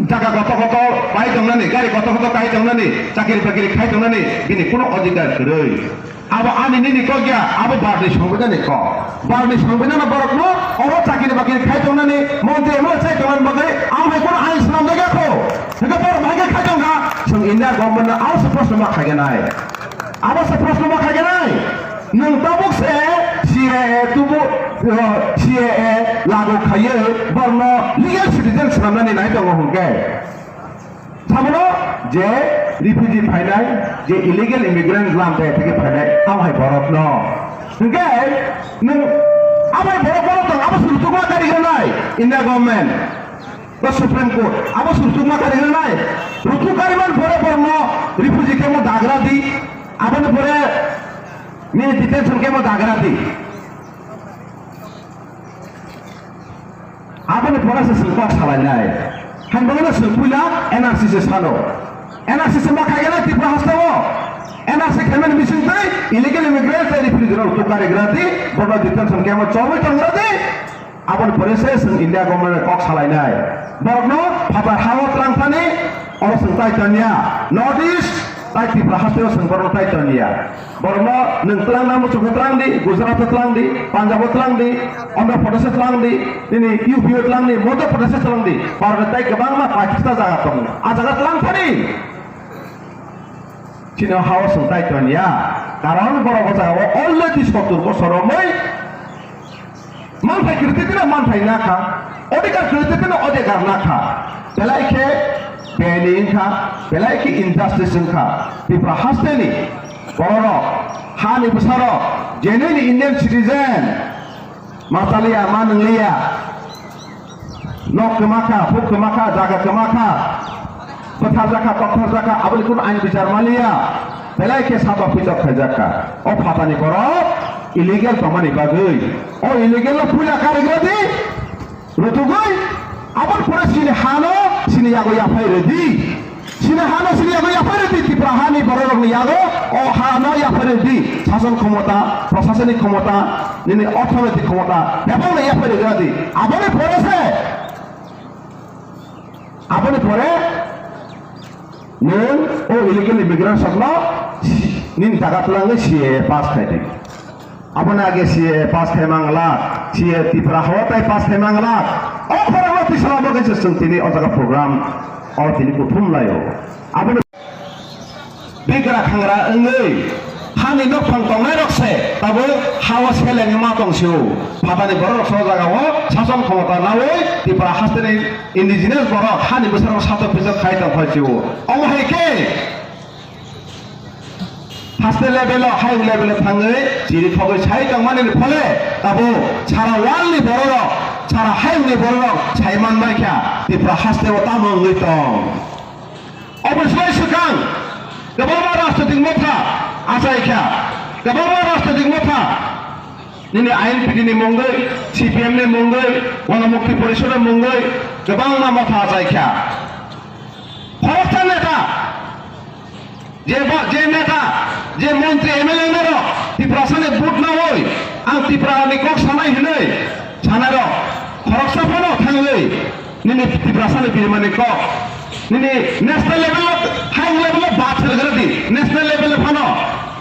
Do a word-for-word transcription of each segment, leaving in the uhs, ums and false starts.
Jaga koto koto pai tongnani, gari koto koto kai tongnani, chakri bakri khai tongnani, bini kuno odhikar kwrwi. Abo ani nini kok ya, abo Bharatni Songbidanni kok. Bharatni Songbidanno borokno oro chakri bakri khai tongnani, montri M L A chai tongnani bagwi ang hai kuno ain swnamjak ya kho. Hwnkhe borok bahai khe khai tongkha, chwng India government-no aro se proshno ma khaiganai. Abo se proshno ma khaiganai. Nwng tabuk se C A A tubu, uh, C A A lagu khaiwi borokno legal citizen swnamnani nai tongo hwnkhe. Sabono je refugee phainai, je illegal immigrant lam jaya theke phainai, tamo hai borokno. Hwnkhe nwng abo hai borok borok tong, abo se rutukma kari hwnai India government ba Supreme Court, abo se rutukma kari hwnai. Rutuk kariman pore borokno refugee kemo dagra di, aboni pore nini detention kemo dagra di. Aboni pore se chwng kok salainai. Hainbogano chwng puila N R C se sano. N R C se ma khaiganai Tripura hasteo. N R C khaimani bising twi illegal immigrant tei refugee rok tukari grati, borno detention camp o chobwi tong grati. Aboni pore se chwng India government kok salainai. Borokno phatar hao twlang thani oro chwng tai tanya. North East tai Tripura hasteo chwng borokno tai tanya. Borokno nwng twlang na muchung khe twlang di, Gujarat o twlang di, Punjab o twlang di, Andhra Pradesh o twlang di, nini U P o twlang di, Madhya Pradesh o twlang di. Borokno tai kwbangma paithago jaga tongo. A jaga twlang thani. Chini hao chwng tai tanya. Karon borok o jaga o already sottur bosor romwi manthai kwrwi twi tino manthai na kha, odhikar kwrwi twi tino odhikar na kha. Belai khe beni wngkha, belai khe injustice wngkha. Tripura hasteni bororok, hani bwsarok, genuine Indian citizen, ma chaliya, ma nwngliya, nok kwma kha, phuk kwma kha, jaga kwma kha, bwtharjak kha, tokthorjak kha, aboni kunu ain bichar maliya, belai khe satok pitok khaijak kha. O phatani borok illegal tongmani bagwi, o illegal no puila karigra di, rutugwi, aboni pore chini hano chini yago yaphai rwdi. Chini hano chini yago yaphai rwdi, Tripura hani bororokni yago, o hano yaphai rwdi. Sason khomota, prosasonik khomota, nini orthonoitik khomota, bebakno yaphai rwdi. Aboni pore se, aboni pore nwng o illegal immigrant rokno nini jaga twlangwi C A A pass khai di. Aboni age C A A pass khai mangla, C A A Tripura hao tai pass khai mangla. O khorokno twi salamo kaisa chwng tini o jaga program o tini kuthum laio. Aboni bigra khangra wngwi hani nokphang tongnai rok se tabuk hao selengma tongsio. Phatani borok rok o jaga o sason khomota nawi Tripura hasteni indigenous borok hani bwsarok satok pisok khai tong phai sio. Omo hai khe Haste level o, high level o thangwi chiri thogwi sai tongmani phole tabo sara world ni bororok, sara hayung ni bororok sai manbai kha Tripura haste o tamo wngwi tong. Obo swlai swkang kwbangma rajnitik motha achai kha, kwbangma rajnitik motha nini I N P T ni mungwi, C P M ni mungwi, Ganamukti Porishod ni mungwi kwbangma motha achai kha. Khoroksa neta Je ba, je neta, je montri M L A rok Tiprasani vote nawi, ang Tripura ni kok sanai hinwi sanai rok khoroksa phano thangwi nini Tiprasani birimani kok nini national level o, high level o bat selgradi, national level o phano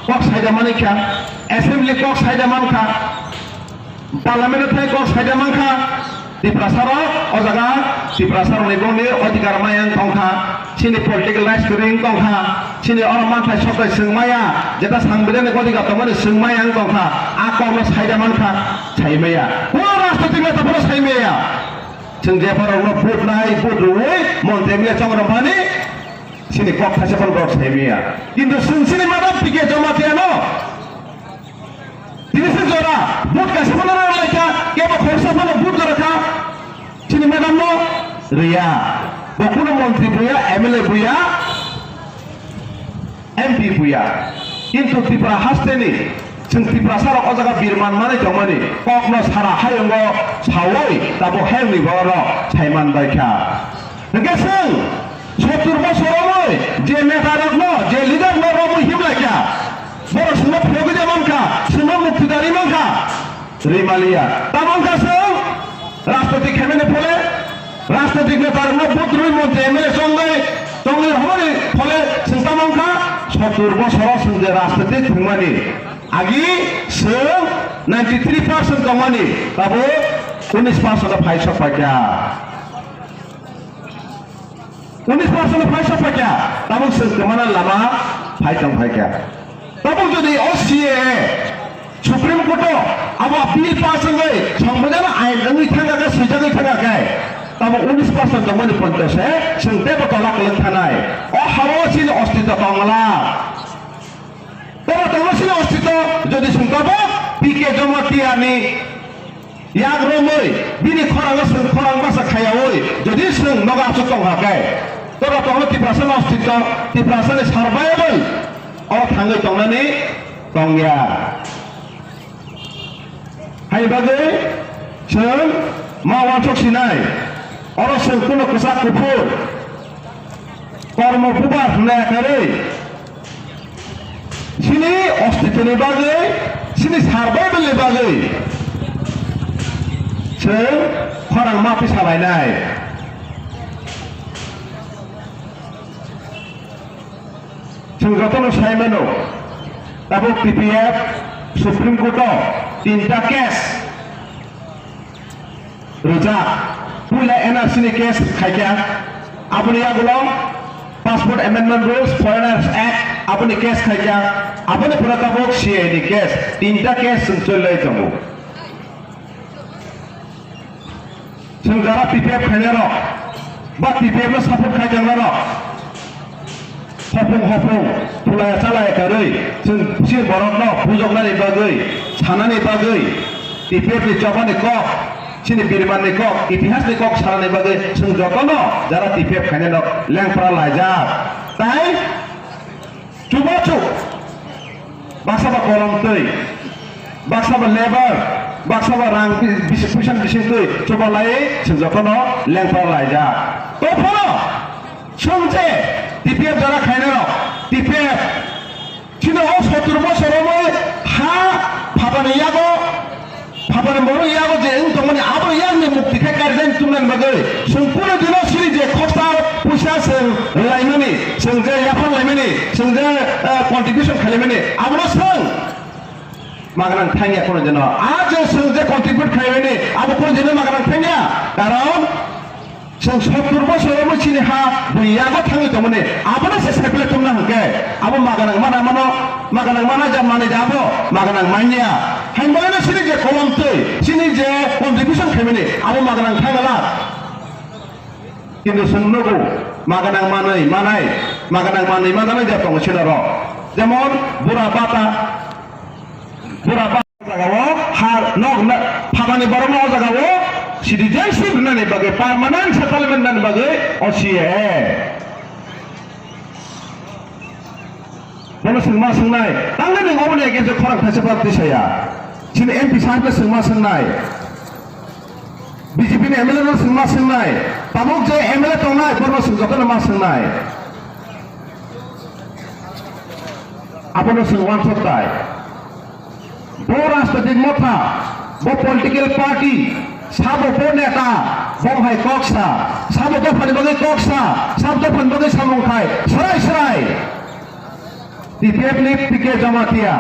kok saida manikha, assembly kok saida mankha. Parliament o thai kok saida mankha, Tiprasa rok o jaga Tiprasa rok ni bongni odhikar maya wng tongkha, chini political rights kwrwi wng tongkha, chini oro manthai sokai swng maya, jeta sangbidhanik odhikar tongmani swng maya wng tongkha, a kok no saida mankha, sai maya. Kuno rajnitik neta phano sai maya. Chwng jepha rok no vote nai, vote rwui, montri M L A chong rwmani, chini kok thaisa phano borok sai maya. Kintu chwng chini madam P K Jamatia no, Tini se jora, vote kaisa phano rw lai kha, kebo khoroksa phano vote rw kha, chini madam no rw ya. Bo kuno montri buya, M L A buya, M P buya. Kintu Tripura hasteni, chwng Tiprasa rok o jaga birman manwi tongmani, kok no sara hayungo sawi, tabuk hayungni borok sai man bai kha. Hwnkhe chwng sottur bosor romwi je neta rokno, je leader no romwi himlai kha, borok chwngno phiyogwi de mankha, chwngno muktidari mankha, rimaliya. Tamo wngkha chwng rajnitik khaimani phole, rajnitik neta rokno vote rwi montri M Sottur bosoro chwng je rajniti thwngmani, agi chwng ninety three percent tongmani, tabuk unis percent o phai sok paikha. Unis percent o phai sok paikha, tabuk chwng kwmana lama phai tong phaikha. Tabuk jodi o C A A Supreme Court o abo appeal pass wngwi, Songbidan ain wngwi thangkha khe, swijagwi thangkha khe, tamo unis percent tongmani ponchase chwng teibo tola kwlwng thanai. O ha-o chini ostitw tongla. Tamo tongma chini ostitw, jodi chwng tabuk P K Jamatia ni yak romwi, bini khorang chwng khorang basa khayaui, jodi chwng nogo aswk tongkha khe, tamo tongma Tiprasa ni ostitw, Tiprasa ni survival o thangwi tongnani tongya. Hai bagwi chwng ma uansuk sinai, oro chwng kunu kwchak kuphur kormo bubar hwnwi akarwi chini ostitwni bagwi, chini survivalni bagwi chwng khorang ma pisa lainai. Chwng jotono sai mano, tabuk T P F Supreme Court o tinta case rijak. Puila N R C ni case khaikha, aboni yagulo Passport Amendment Rules, Foreigners Act, aboni case khaikha, aboni pore tabuk C A A ni case, tinta case chwng choli lai tongo. Chwng jara T P F khainai rok ba T P F no support khai tongnai rok, hopung hopung, thulaya chalaya karwi, chwng chini borok no bujoknani bagwi, sanani bagwi, T P F ni chobani kok, chini birman ni kok, itihas ni kok sanani bagwi chwng jotono jara T P F khainai rok lengpra laijak. Tai Chubachu, baksa ba kolom twi, baksa ba lebar, baksa ba rang bi-, bis-, puisan bising twi chubalai chwng jotono lengpra laijak. Tei phano chwng je T P F jora khainai rok, T P F chini o sottur bosor romwi ha phatani yago Phatarni borok yago je wng tongmani, abo yakni mukti khe kaijak tumnani bagwi chwng kunu dino chini je khorsa puisa chwng laimani, chwng je yaphar laimani, chwng je, eh, contribution khlaimani, abono chwng magnang thangya kunu dino. A je chwng je contribute khlaimani, abo kunu dino magnang thangya. Karon Chwng sottur bosor omo chini ha bui yago thangwi tongmani, abono se sepile tongna hwnkhe, abo maganang mana mano, maganang mana ja manwi ja abo maganang manya. Hain bagwino chini je kolom twi, chini je contribution khaimani, abo maganang thangala. Kintu chwng nugo, maganang manwi manai, maganang manwi manani ja tongo chini oro. Jemon, bura bata, bura bata. O jaga o ha nok na, phabani borok no o jaga o citizenship rwnani bagwi, permanent settlement rwnani bagwi o C A A. Bono chwng ma swngnai, tangwi nwng oboni against o khorang thaisa pha twi saya. Chini M P sahib no chwng ma swngnai. B J P ni M L A no chwng ma swngnai. Tabuk je M L A tongnai, bono chwng jotono ma swngnai. Abono chwng uansuk tai. Bo rajnitik motha, bo political party, sabo bo neta, bo hai kok sa, sabo dophani bagwi kok sa, sabo dophani bagwi samung khai, srai srai. T P F ni P K Jamatia,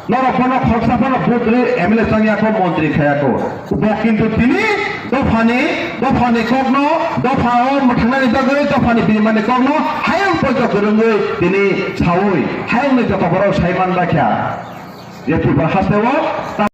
norok bono khoroksa phano vote rwi M L A changya kho, montri khaya kho. Bo kintu tini dophani, dophani kokno, dopha o mwthangnani bagwi, dophani birimani kokno hayung poito kwrwngwi tini saui, hayungni joto borok sai man bakya. Je Tripura hasteo